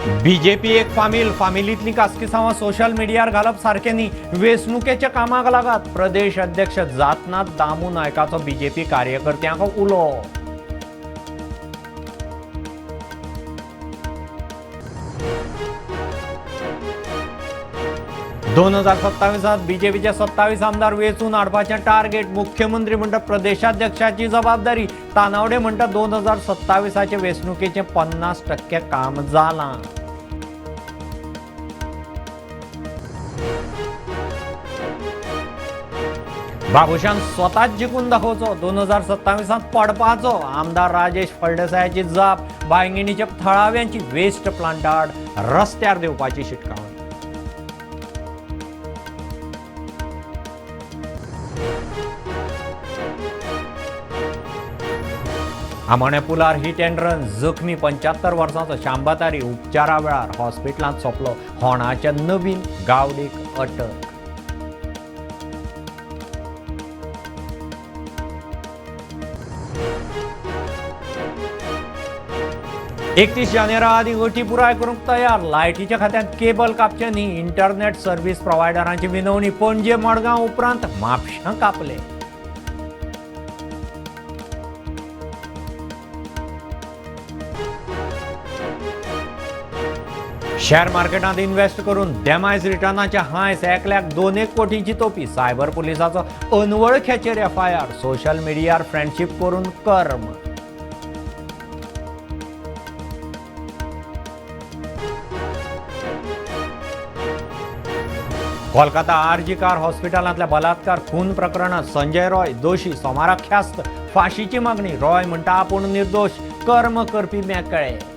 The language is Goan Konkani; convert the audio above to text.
बीजेपी एक फामील, फामिलींतलीं कास्किसांवां सोशल मिडियार घालप सारकें न्ही, वेंचणुकेच्या कामाक लागात. प्रदेश अध्यक्ष जातनाथ दामू नायकाचो बीजेपी कार्यकर्त्यांक उलो. 2027 बीजेपीचे 27 आमदार वेंचून हाडपाचें टार्गेट. मुख्यमंत्री म्हणटा प्रदेशाध्यक्षाची जबाबदारी. तानावडे म्हणटा 2027 वेंचणुकेचें 50% काम जालां. बाबूशान स्वताच जिखून दाखोवचो, 2027 पडपाचो. आमदार राजेश फळदेसायाची जाप. बांयगिणीच्या थळाव्यांची वेस्ट प्लांटाड रस्त्यार देवपाची शिटकावणी. आमोणें पुलार हिट अँड रन, जखमी 75 वर्सांचो शांबातारी उपचारा वेळार हॉस्पिटलांत सोंपलो. होणाच्या नवीन गावडीक अटक. 31 जानेवारी आदीं अटी पुराय करूंक तयार. लायटीच्या खात्यांत केबल कापचें न्ही, इंटरनेट सर्व्हिस प्रोवायडरांची विनवणी. पणजे मडगांव उपरांत म्हापशां कापले. शेअर मार्केटांत इन्व्हेस्ट करून डॅमायज रिटर्नाच्या हांयस, एकल्याक 2 कोटींची तोपी. सायबर पुलिसाचो अनवळख्याचेर एफआयआर. सोशल मिडियार फ्रेंडशीप करून कर्म. कोलकाता आरजी कार हॉस्पिटलांतल्या बलात्कार खून प्रकरणात संजय रॉय दोशी, सोमारा ख्यास्त. फाशीची मागणी. रॉय म्हणटा आपूण निर्दोश, कर्म करपी मेकळे.